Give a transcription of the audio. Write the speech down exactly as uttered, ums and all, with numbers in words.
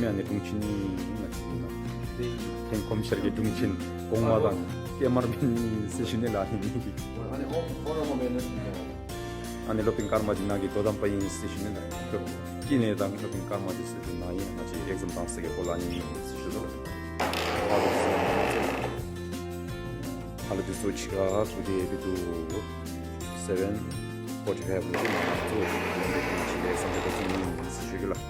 ཨ་ནི་དྲུང་ཆེན་ཨིན་ན་ཅིག་ཨིན་ན། ཐེངས་གོམས་ཤར་གྱི་དྲུང་ཆེན་གོང་མ་དང་སྐྱེས་མར་མེན་ཟེར་ཞུ་ནི་ལགས། ཨ་ནི་ཨོ་ཧོ་ར་མོ་མེན་ན་ཅིག་ཨིན་ན། ཨ་ནི་སློབ་དཔོན་ཀརྨ་འདི་ནཱ་གི་དོ་དམ་པ་ཨིན་ཟེར་ཞུ་ནི་ལགས། སྐྱེས་ནས་དང་སློབ་དཔོན་ཀརྨ་འདི་ཚུ་གི་ནཱ་ཨིན་ན་ཅིག་ཨེག་ཛམ་བཏང་ས་གི་སྐོར་ལས་ཨ་ནི་ཨིན་ཟེར་ཞུ་དོ། ཧ་ལུ་འདི་ཚུ་ཕྱི་ཁར་སྒུག་སྟེ་འདུག། སེ་བེན་ཕོར་ཊི་ཕའིབ་ལུ་ནཱ་གཙོ་བོ་ཅིག་ལེགས་ཤོམ་སྦེ་འགོ་བཙུགས་ནི་ཨིན་ཟེར་ཞུ་གེ་ལགས།